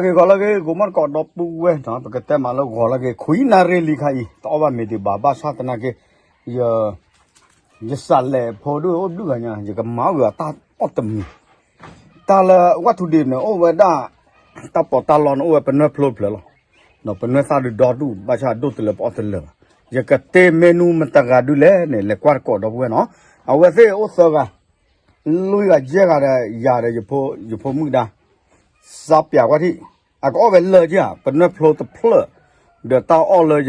ဂီၤလၢအဂ့ၤ ဂီၤမီၢ်တကိးဒီပုၢ်ဝဲၢ်နီၤ, ပကတဲမးလၢဂီၤလၢအဂ့ၤ ခွံနၣ်ရံၣ်လံခါအံၤ တအီၣ်ဘၣ်မ့ၤဒံးဘၣ် ဘၣ်ဆၣ်သနာ်က့ ယ ယစးလဲၤဖိဒိၣ်အိၣ်ဘျုးဂၤညါ ယကမၤအီၣ်ဂ့ၤအတၢ်အီၣ်တမံၤ, တၢ်လၢဝၣ်ထူဒံးန့ၣ် အိၣ်ဝဲဒၣ် တၢ်ပီးတၢ်လီန့ၣ် အိၣ်ဝဲပနွဲၢ်ဖျိတဖျၢၣ်လီၤ. ဒီးပနွဲၢ်သၣ်ဒုးဒီဒူၣ် ဘၣ်ဆၣ်ဒိၣ်တလၢပအီၣ်တလၢာ်ဘၣ်. ယကတဲမ့ၢ်နုၤမတၤတဂၤဒုလဲၣ်န့ၣ် လဲၤကွၢ်တကိးဒီပုၢ်ဝဲၢ်နီၤ. အဝဲသ့ၣ်အိၣ်သၢဂၤ လွံၢ်ဂၤယဲၢ်ဂၤဒီး ယၤဒီးယဖိမုၣ်ဒါ စးပၠးကွၢ်ထံၣ်, အကအီၣ်ဝဲလၢက့ဧါ ပနွဲၢ်ဖျိတဖျၢၣ်, ဒီးတၢ်အီၣ်လၢ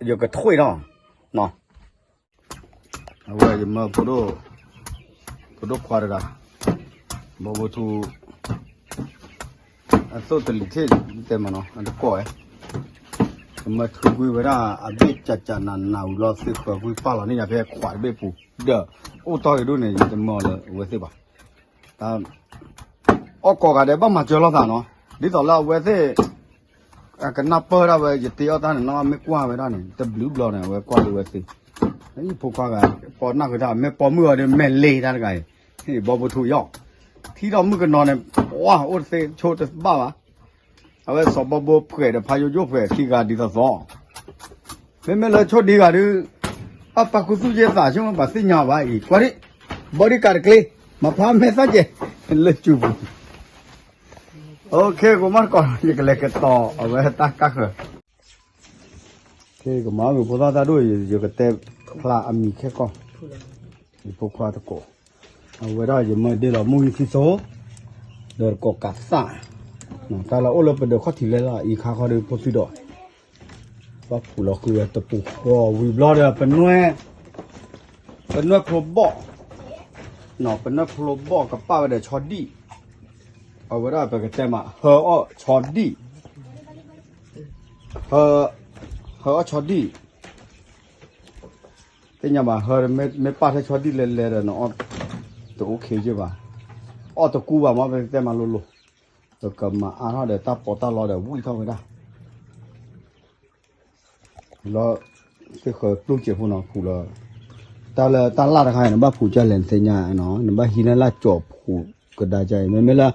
ယကထွ့ထီၣ်နီၤ. အဝဲယမၢဖိဒိၣ်, ဖိဒိၣ်ခွါတဂၤ, ဘီဘိထူ, အသိၣ်တလံၤထ့ၣ်တဲမးနီၤ အတကိးဝဲ, ယမၢထုကွံာ်ဝဲဒၣ်အဘ့ၣ်ကၠးကၠးနးနးဝံၤလီၤ သ့ဃၢၤကွံာ်ပာ်လီၤန့ၢ်ယၤဖဲခွးတဘ့ၣ်ပူၤ, ဒီးအိၣ်တီၢ်ဂ့ၤဒိၣ်န့ၣ် ယတမၢအီၤလၢအဝဲသ့ၣ်ဘၣ်. အီၣ်ကိးဂၤဒဲးဘၣ်မၤစၢၤလိာ်သးနီၤ, ဒ်သိးလၢအဝဲသ့ၣ် အကနၢ်ပၢၢ်ဒၣ်ဝဲ ယတ့အီၣ်တၢ်န့ၣ်နီၤ မ့ၢ်ကွၢ်ဝဲဒၣ်န့ၣ် တဘျုးဘျီန့ၣ် အဝဲကွၢ်လၢဝဲသ့ၣ်, ဖိခွါဂၤ ပနၢ်ဃုာ်တၢ် မ့ၢ်ပိာ်မုၣ်အီၤဒီး မဲာ်လ့ၤတၢ်တဂၤအံၤ, ဘီဘိထူယီၣ်, ထံၣ်ဒီးမုၣ်ကနီၤန့ၣ် ပှၤအိၣ်တသ့ဆိတဘၣ်ဘၣ်. အဝဲစီၤဘီဘိဖှဲးဒီးဖးယိယိဖှဲးခံဂၤဒ်သိးသိး, မ့မ့ၢ်လၢဆိဒံဂၤဒုး အပာ်ခူသူၣ်က့သးဆိဘၣ်သ့ၣ်ညါဘၣ်အံၤ ကွၢ်ဒံး, ဘီဒံကးတကျ့, မၤဖျါမဲာ်သၣ်ကဲး, လၢစူၤပူၤ OK ကိးမးတကိး ယကလဲၤကတီၤအဝဲတၢ်ကၢ်ဃၢၤ, ကမၤဂ့ၤဖိသၣ်တၢ်ဒိၣ် ယကတဲဖျါအမံၤခဲကီၢ်, ယဖိခွါတကိး, အဝဲဒၣ်ယမၢဒ့လီၤမူဂံၢ်သံသိ, ဒီးတကိးကးသၣ်, တၢ်လၢအိၣ်လၢပဒၢးခီၣ်ထံးလဲၢ်လၢအံၤခါခီဒီးဖိသံဒီး, ဘၣ်ဖှူးလီၤဃုာ်ဝဲတပူၤဃီဝံၤဘျီဒီး ပနွဲၢ်ဖျိဘီၣ်, ပနွဲၢ်ဖျိဘီၣ်ကပာ်ဝဲဒီးဆီဒံၣ်, အဝဲဒၣ်ပကတဲမး ဟၢအီၣ်ဆီဒံၣ်, ဟၢအီၣ်ဆီဒံၣ်, သ့ၣ်ညါဘၣ် ဟၢမ့ၢ်ပာ်ထဲဆီဒံၣ်လဲၤလဲၤဒီး နအီၣ်တအိၣ်ခ့ယ့ၢ်ဘၣ်, အီၣ်တကူဘၣ်မ့ၢ်ပတဲမးလိၤလိၤ, ပကမၤအါထီၣ်ဒီးတၢ်ပီးတၢ်လီဒီးဝံၣ်ထီၣ်ဝဲဒၣ် လီၤ, သ့ၣ်ဃၢၤပျိၢ်စဲးဖိနီၤ ဖှူးလီၤ, တၢ်လၢတၢ်လၣ်တခါအံၤ နဘၣ်ဖှူးကလဲၣ်နသ့ၣ်ညါနီၤ နဘၣ်ဟံးန့ၢ်လၢကၠီၤဖှူးကဒါကါအံၤ မ့မ့ၢ်လၢ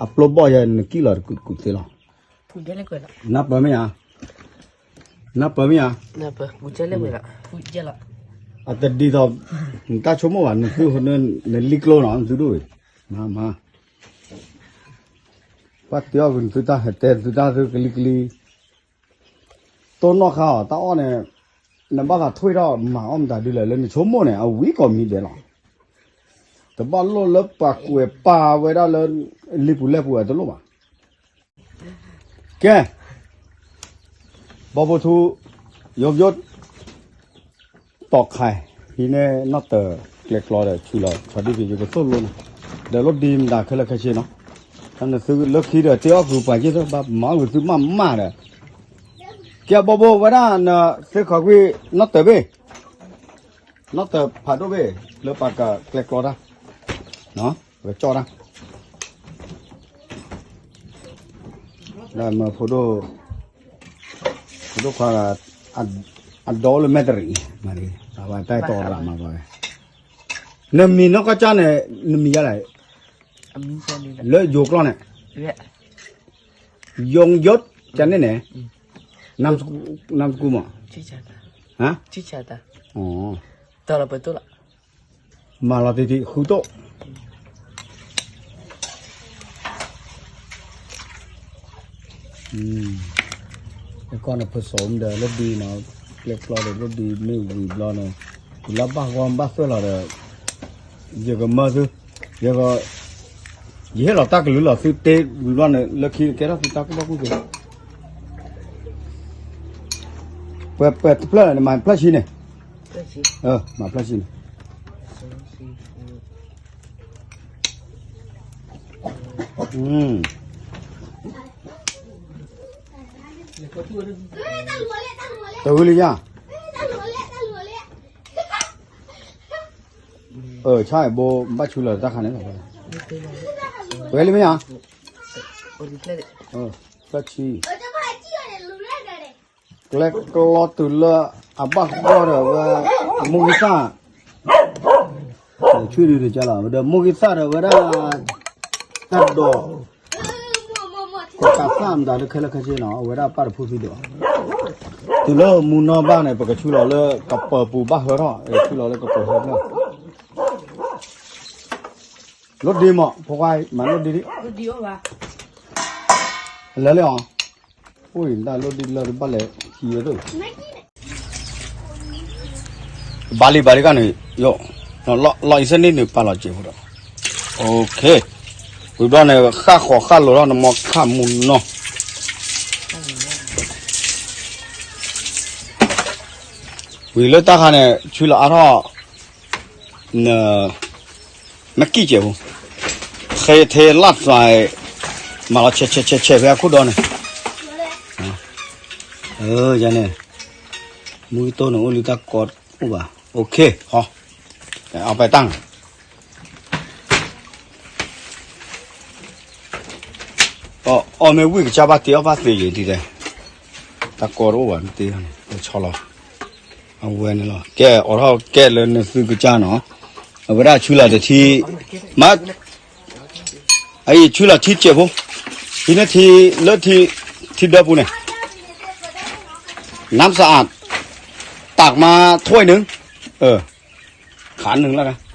အပျိၢ်ဘီၣ်ယဲ နကံၣ်လီၤတကူးကူးသ့လီၤ, နၢ်ပၢၢ်မ့ၢ်ဧါ, နၢ်ပၢၢ်မ့ၢ်ဧါ, အတဒ်သိး နတၢ်ဆိကမိၣ်ဘၣ် နသု နလံကျိနီၤ နသုဒိၣ်အံၤ, မၤမၤ ပှၤတဲအီၣ်ကနသုတၢ်ဟဲတဲသုတၢ်သုကလံၤကလံၤ, တိၢ်နီၣ်ခါအီၤ တၢ်အီၣ်န့ၣ် နဘၣ်သးထွ့ထီၣ်မၤအီၣ်မတၤဒုလဲၣ် လၢနဆိကမိၣ်န့ၣ် အဝံၤကိးမံၤဒဲးလီၤ. တဘၣ်လိၣ်လၢပှၤကွဲးပာ်ဝဲဒၣ်လၢ လံာ်ပူၤလဲၢ်ပူၤအတလိၣ်ဘၣ်. ကဲ ဘီဖိထူ ယိယိ တီၢ်ခါ ဟံးန့ၢ်နီၣ်တၢၤကျဲကျီဒီး ဆူလီၤ ဆီဒံၣ်ဖံး ယကသိၣ်လိနီၤ, ဒီးလိၣ်ဒံမတၤခဲလၢာ်ခဲဆ့နီၤ, နသုလၢခံဒီး တ့အီၣ်ဃုာ်ပှၤက့သၢ ဘၣ်မၤအီၣ်ဂ့ၤသုမးမးဒီး, ကဲဘီဘိဝဲဒၣ်န သ့ခီကွံာ် နီၣ်တၢၤဘ့ၣ်, နီၣ်တၢၤဖးဒိၣ်ဘ့ၣ် လၢပှၤကကျဲကျီတၢ်, ပကကၠီၣ်တၢ် ဒီးမၢဖိဒိၣ်, ဖိဒိၣ်ခွါဂၤ, အဒီလၢမဲာ်တရံး, အဝဲတၢ်တီရၤမၤပှၤဝဲ, နမံၤနီၢ်ကီၢ်ကၢ်န့ၣ် နမံၤယါလဲၣ်, လၢယိၤကျီၢ်န့ၣ်, ယိၤယိၤကၢ်န့ၣ်န့ၣ်, နမ်စကူမး, မၤလီၤတံၢ်တံၢ် ဃုတိၣ် ကီၢ်န့ၣ် ဖိစီၤမ့ၢ်ဒီး လၢဒ်နီၤ, ကျဲကျီဒီး လၢဒ်မ့ၢ်ဝံၤဘျီန့ၣ်, တုၤလၢဘၣ်ဂီၢ်ဘၣ်သွဲၣ်လီၤဒီး, ယကမၢသု, ယက, ယဟ့ၣ်လီၤတၢ်ကလုၢ်လီၤသုတ့ဝံၤဘျီန့ၣ် လၢခံကဲထီၣ်သုတၢ်ကူၣ်ဘၣ်ကူၣ်သ့, ပှဲၤတဖျၢၣ်န့ၣ် မၤဖျၢၣ်ဆံန့ၣ်, မၤဖျၢၣ်ဆံန့ၣ် တဂ့ၤလံယါ, ဆါဘိဘၣ်ဆူလၢတၢ်ခါန့ၣ်, ပှဲၤလံမ့ၢ်ဧါ, ဖျၢၣ်ဆံ ကျဲကျီတုၤလၢအဘၣ်ဃီဒီးဝဲ, မိၢ်ဂံၢ်သၣ်, ဆွံဒုးတကလီၤ, ဒီးမိၢ်ဂံၢ်သၣ်ဒီးဝဲဒၣ်, တၢ်ဒိး, ကီၢ် ကးသၣ်မတၤလၢခဲလၢာ်ခဲဆ့နီၤ အဝဲဒၣ်ပၢ်တဖုသံဒိး, တုၤလၢမူနီၢ်ဘၣ်န့ၣ် ပကဆူလီၤလၢကပၢၤပူၤဘၣ်ဟၢထီၣ် ဆူလီၤလၢကပၢၤဟၢဖျၢၣ်, လိၣ်ဒ့မး ဖိခွါမၤလိၣ်ဒ့ဒံး, လၢလၢအီၤ, အိၣ်အံၤတၢ်လိၣ်ဒ့လၢတဘၣ်လဲၤဟံးဝဲသိး ဘၣ်လံဘၣ်လံကန့ၣ် ယိၣ်, လီၤအံၤစဲန့ၣ်န့ၣ်ပာ်လီၤစဲးဖိဒီး, ဝံၤဘျီန့ၣ် ဃၣ်ဃီၤဃၣ်လိၤထီၣ်နမီခၣ်မူနီၢ်, ဝံၤလၢတၢ်ခါန့ၣ် ဆူလီၤအါထီၣ် န မ့ၢ်ကံၢ်စဲးဖိ, ဃဲထဲလၣ်သး, မၤလီၤဆဲးဆဲးဆဲးဆဲးဖဲအခိၣ်ဒီန့ၣ်, ယန့ၣ်, မူကတိၢ်န့ၣ်အိၣ်လံတၢ်ကီအိၣ်ဘၣ်, အပတၢ် အီၣ်မ့ၢ်ဝံၣ်ကစၢ်ဘၣ်တ့အီၣ်ဘၣ်သ့ယံၤဒ်လဲၣ်, တၢ်ကီတအိၣ်ဘၣ်တ့န့ၣ် ပဆီလီၤ, အဝဲန့ၣ်လီၤ ကဲအိးထီၣ်ကဲလၢနသုကစၢ်နီၤ, အဝဲဒၣ်ဆူလီၤတထံ, မ့ၢ်, အအံၤဆူလီၤထံစဲးဖိ, ထံန့ၣ်ထံ, လၢထံ, ထံဒၢပူၤန့ၣ်, နမ်းစအး, တၢ်ကမၤထွဲနုာ်, ခးနုာ်လၢ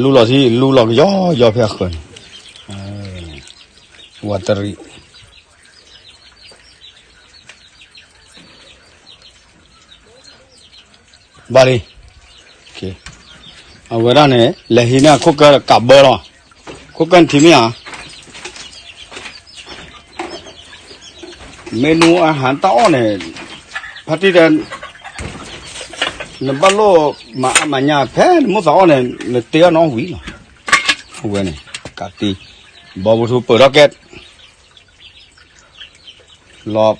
လူလီၤထံ လူလီၤကယီယီဖဲအဃၢၤန့ၣ်, ဝးတရံး ဘၣ်လံ, အဝဲဒၣ်န့ၣ် လဲၤဟံးန့ၢ်အခိၣ်ကၢကးဘၢလီၤ, ခိၣ်ကၢနထံမ့ၢ်ဧါ, မ့ၢ်နူအဟးတၢ်အီၣ်န့ၣ်, ဖါတံၢ်တဲ, နဘၣ်လိၣ်မၤအါမၤညါဖဲနမိၢ်သးအီၣ်န့ၣ် နတ့အီၣ်နီဝံၤလီၤ, အဝဲန့ၣ်, ကးတံၢ်, ဘီပထူပၢၢ်ထီၣ်ကဲ, လီၤ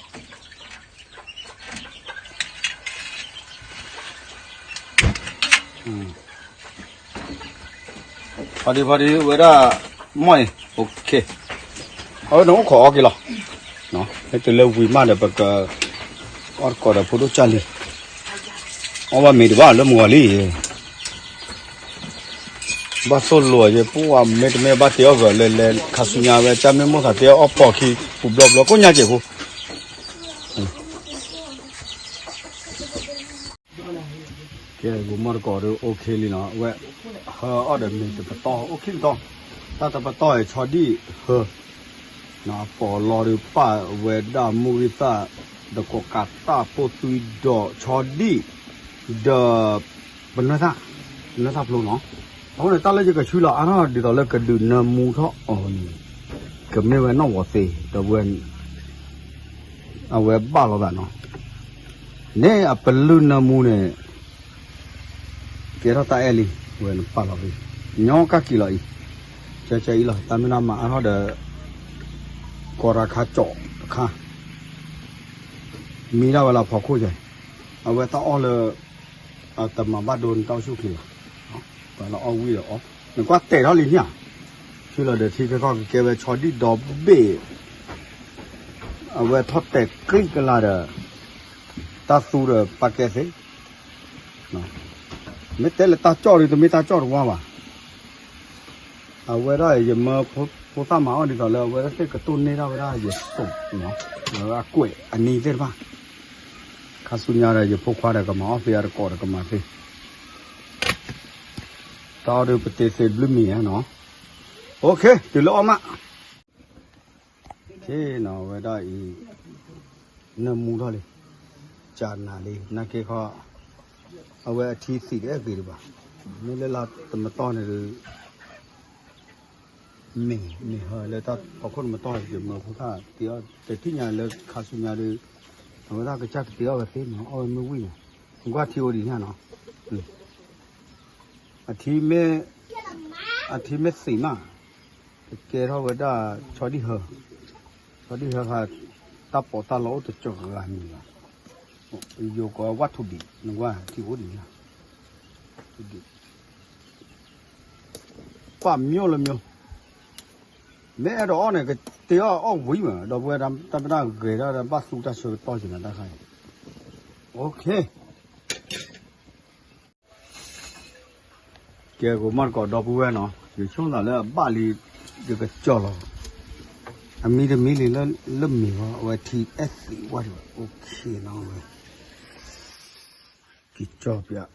ဖီဒံဖီဒံဝဲဒၣ်, မီၢ်အံၤ, အဝဲနအိၣ်ခိးအီက့ၤလီၤ, ဟဲတုၤလၢဝံၤမးဒီးပက, အီၣ်တကိးဒီးဖိဒိၣ်ကၢ်လံ, အီၣ်ဘၣ်မ့ၤတဘၣ်လၢမုၢ်ဂီၤလံ, ဘၣ်သိၣ်လိာ်ယဲ ပှၤမ့တမ့ၢ်ဘၣ်တ့အီၣ်ဂီၤလဲၤလဲၤ ခါဆူညါဝဲ ကၢ်မ့ၢ်မိၢ်သးတ့အီၣ်ပီၢ်ခံ ပူၤဘျီဘျီကိးညါက့ၤဖိ, ကဲ ဂိၤမီၢ်တကိးဒီး OK လံနီၤ, အဝဲ, ဟၢအီၣ်ဒီးမ့ၤတပတီၢ် OK တတီၢ်, တၢ်တပတီၢ်အံၤဆီဒံၣ်ဟၢ, အပီးလီၤဒီးပာ်ဝဲဒၣ်မူဂံၢ်သၣ်, ဒီးကိးကးတၢ်ဖိသွံဒီးဆီဒံၣ်, ဒီး, ပနွဲၢ်သၣ်, ပနွဲၢ်သၣ်ဖျိနီၤ, အဃိန့ၣ် တၢ်လၢယကဆူလီၤအါထီၣ်ဒ်သိးလၢကဒုးနၢမူထီၣ်အီၤန့ၣ်, ကမ့ၢ်ဝဲနီၣ်ဝီၤသ့, ဒီးဝဲ အဝဲဘၣ်လီၤသးနီၤ, န့ၣ်အပလုၢ်နၢမူန့ၣ်, ကဲထီၣ်တၢ်အဲၣ်လံ, ဝဲနပာ်လီၤဖဲ, ညီကၢ်က့ၤလီၤအံၤ, ကဲကဲအံၤလီၤ တၢ်မ့ၢ်ဒၣ်မၤအါထီၣ်ဒီး, ကီရခါကၠီတခါ, မံဒၣ်ဝဲလၢဖီခိၣ်ယဲ, အဝဲတၢ်အီၣ်လၢ, တမၤဘၣ်ဒိနတၢ်အိၣ်ဆူၣ်ချ့ဘၣ်, ပှၤလၢအီၣ်ဝံၣ်ဒီးအီၣ်, နကွၢ်တဲာ်ထီၣ်လံန့ၣ်ဧါ, ဆူလီၤဒီးထံခီခီကကဲဝဲဆီဒံၣ်ဒီဘ့ၣ် အဝဲထီၣ်တဲာ်ကျံကလါဒီး, တၢ်သူဒီးပာ်ကဲသ့, မ့ၢ်တဲလၢတၢ်ကၠီၣ်ဒီး တမ့ၢ်တၢ်ကၠီၣ်တဝါဘၣ်, အဝဲဒၣ်ယမၢဖိသၣ်မၤအီၣ်ဒ်သိးလၢအဝဲသ့ၣ်ကတိၢ်န့ၢ်ဒၣ်ဝဲဒၣ်ယစိာ်, အဝဲအကွဲးအနံၤသ့ၣ်တဖၣ်, ခါဆူညါဒီးယဖိခွါဒီးကမၤအီၣ်သ့အတကိးဒီးကမၤသ့ တၢ်အီၣ်ဒီးပတ့သ့ဘျုးမံၤဧါနီၤ, OK တုၤလၢအီၣ်မး, ခ့နီၤ အဝဲဒၣ်အံၤ, နၢမူထီၣ်လံ, ကနၤလံ နာ်က့ခီ, အဝဲအထံသံးတအဲၣ်ဂ့ၤဒံးဘၣ်, မ့ၢ်လၢလါတမတီၢ်န့ၣ်ဒီး မ့ၢ် မ့ၢ်ဟၢလၢတၢ်ဖီခိၣ်တမတီၢ် ယမၢဖိသၣ်တ့အီၣ် တထံၣ်ညါလၢခါဆူညါဒီး, အဝဲဒၣ်ကစၢ်ကတ့အီၣ်ဝဲသ့နီၤ အီၣ်ဝဲမ့ၢ်ဝံၣ်နီၤ, ကွၢ်ထံအိၣ်ဒံးညါနီၤ, အထံမ့ၢ်, အထံမ့ၢ်သံးမး, ကကဲထီၣ်ဝဲဒၣ်ဆီဒံၣ်ဟၢ, ဆီဒံၣ်ဟၢခါ, တၢ်ပီးတၢ်လီအိၣ်တကၢၢ်ဂၤမံၤဘၣ်, ယိၤကီးဝၣ်ထူဒံး နကွၢ်ထံအိၣ်ဒံးညါ, ပာ်မျိၢ်လၢမျိၢ်, မ့ၢ်အဲၣ်ဒိးအီၣ်န့ၣ် ကတ့အီၣ်အီၣ်ဝံၤမး ဒီပုၢ်ဝဲၢ် တၢ်မ့ၢ်တၢ်ဂဲၤဒၣ်ဘၣ်သူတၢ်ဆၢကတီၢ်က့ၤနၤတၢ်ခါအံၤ, OK. ကဲ ဂိၤမီၢ်တကိးဒီပုၢ်ဝဲၢ်နီၤ, ယဆိကမိၣ်သးလၢအဘၣ်လံ, ယကကၠီၢ်လီၤ, အမံတမံလံလၢမ့ၢ်ဝဲ အဝဲထံအဲၣ်သံးဝဲဒံးဘၣ်, အိၣ်ခ့နီၤဝဲ, ကကၠီၢ်ပျး,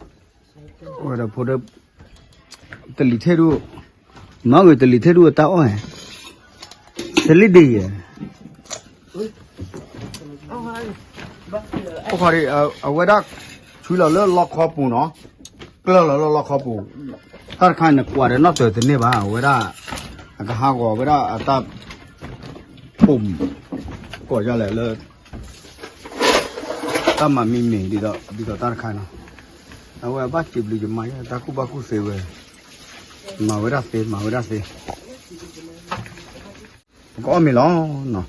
ဝဲဒီးဖိဒၢ, တလံၤထဲဒူၣ်, မၤဝဲတလံၤထဲဒူၣ်အတၢ်အီၣ်, တလံၤဒ်ယဲၢ် အိၣ်ခီဒံး, အဝဲဒၣ် ဆွံလီၤလၢလီခီပူၤနီၤ, ကျၢၢ်လီၤလၢလီခီပူၤ, တၢ်တခါန့ၣ်ကွၢ်ဒီးနီၣ်တၢၤတန့ၢ်ဘၣ်, အဝဲဒၣ် အကဟးဂီၤဝဲဒၣ်အတၢ် ပိာ်မုၣ် ကိးယၤလဲၣ်လၢ တၢ်မၤမံမ့ၢ်ဒ်သိး ဒ်သိးတၢ်တခါနီၤ, အဝဲဘၣ်စံးဘျုးယမၤယဲ တၢ်ကူၣ်ဘၣ်ကူၣ်သ့ဝဲ, မၤဝဲဒၣ်သ့ မၤဝဲဒၣ်သ့, ပကအီၣ်မ့ၤလီၤနီၤ,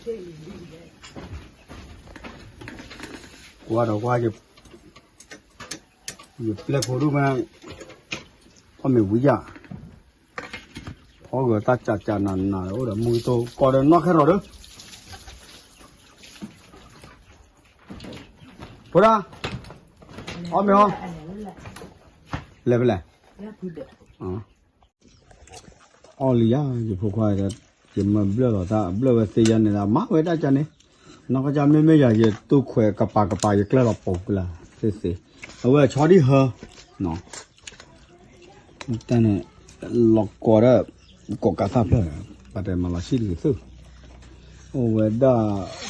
ကွၢ်ဒီးကွၢ် ယပျဲၢ်ဖိဒူၣ်မး, အီၣ်မ့ၤဝံၤယၤ, ဖီဂၢၤတၢ်ကးကးနးနးဒီး အိၣ်ဒီးမူကတိၤ ကိးဒီးနီၣ်ခဲရီၣ်ဒီး, ဖိဒၣ်, အီၣ်မ့ၤဟီ, လဲၤဖဲလဲၣ်, အီၣ်လံယၤ ယဖိခွါ, ယမၤဘျၢၣ်လီၤတၢ် ဘျၢၣ်ဝဲသ့ယၤန့ၣ်ဒီး မၤဝဲဒၣ်ကန့ၣ်, နီၢ်ကစၢ်မ့မ့ၢ်ယၤ ယတူၢ်ခွဲးကပၤကပၤ ယကျၢၢ်လီၤပိာ်ကလာ်သ့သ့, အဝဲဆီဒံၣ်ဟၢ တၢ်န့ၣ် လီၤကိးဒီး ကိးကးသၣ်ဖျၢၣ်, ပှၤတဲမၤလီၤဆံၣ်တဂ့ၤသု, အိၣ်ဝဲဒၣ်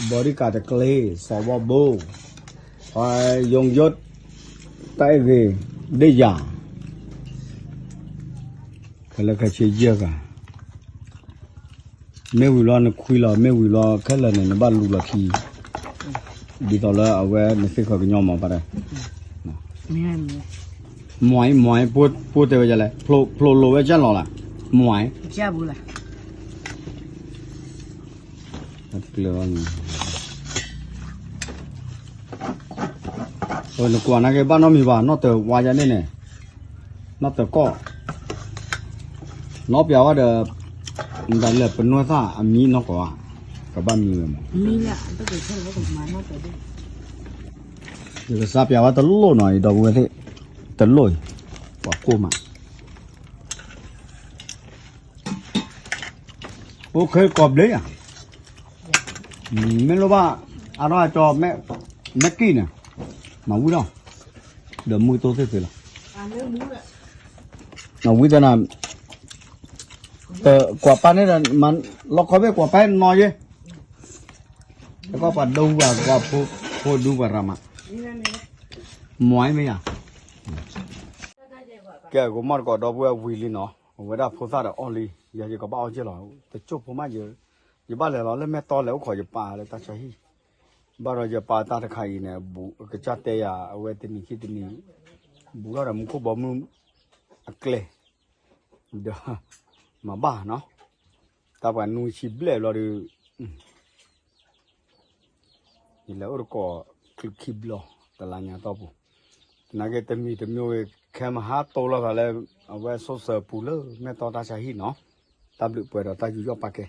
ဘီဒံကၤတကျ့ စီၤဝီဘိ, ယိၤယိး တၢ်အဲၣ်ဂ့ၤ ဒ့ၣ်ယၤ, ခဲလၢာ်ခဲဆ့ယဲၢ်ဂၤ မ့ၢ်ဝံၤလီၤနခွံလီၤ မ့ၢ်ဝံၤလီၤခဲလၢာ်န့ၣ် နဘၣ်လူလီၤခံ, ဒ်သိးလၢအဝဲနသ့ၣ်ဃီၤကညီမးပှၤတဲ, မွဲ မွဲ ဖိတဲဝဲဒ်လဲၣ်, ဖျိလိာ်ဝဲကၢ်လီၤလၢ်, မွဲ နကွၢ်နာ်က့ဘၣ်နီတမံၤဘၣ် နီၣ်တၢၤဝါယါန့ၣ်န့ၣ်, နီၣ်တၢၤကီၢ်, နီၣ်ပျးဝဲဒီး, မတၤလဲၣ်ပနွဲၢ်သၣ်အမံနီၢ်ကီၢ်ဧါ, ကဘၣ်မံဝဲမး, ယကစးပျးဝဲတလိၣ်နီၤ ယဒီပုၢ်ဝဲၢ်သ့ၣ်, တလိၣ်အံၤ, ပှၤကိၢ်မး အိၣ်ခဲကိးဘျဲၣ်ယၤ, မ့ၢ်လိၣ်ဘၣ်, အါထီၣ်အကၠီ, မ့ၢ်ကံၣ်န့ၣ်, မၤဝံၣ်ထီၣ်, ဒီးမုၢ်တိၢ်သ့ၣ်သ့ၣ်လီၤ, မၤဝံၣ်သနာ်, ကွၢ်ပာ်န့ၣ်ဒီး, လီခီဖဲကွၢ်ပာ်နီၤယဲ, တကီၢ်ပှၤဒိဝဲကွၢ်ဖိဒူပှၤရၤမး, မွဲမ့ၢ်ယၤ ကဲ ဂိၤမီၢ်တကိးဒီပုၢ်ဝဲၢ်ဝံၤလံနီၤ, အဝဲဒၣ်ဖိသၣ်ဒီးအီၣ်လံ, ယၤယကဘၣ်အီၣ်က့ၢ်လီၤ, တကၠိၢ်ဖိမးယ, ယဘၣ်လဲၤလီၤလၢမဲၢ်တီလဲၤအိၣ်ခိးယပၢ်လၢတၢ်ဆါဟံၣ်, ဘၣ်ဒီးယပၢ်တၢ်တခါအံၤန့ၣ် ဘူးကစၢ်တဲယၤ အဝဲတနံၤခံတနံၤ, ဘူးထီၣ်ဒီးမူခိၣ်ဘီမုၢ်အကျဲ, ဒီး, မၤဘၣ်နီၤ, တၢ်ပှၤနူဆံဘျဲၣ်ဘျီဒီး ယလဲၤအိၣ်တကိး ချုးခံဘျီ တလါညါတီၢ်ပူၤ, နာ်က့တမံၤတမံၤဝဲ ခဲမဟါတိလိာ်သးလၢ အဝဲဆိစၢၤပူၤလၢမဲၢ်တီတၢ်ဆါဟံၣ်နီၤ, တၢ်ဘျုးပှဲၤဒီးတၢ်ယူးယီၣ်ပာ်ကဲ,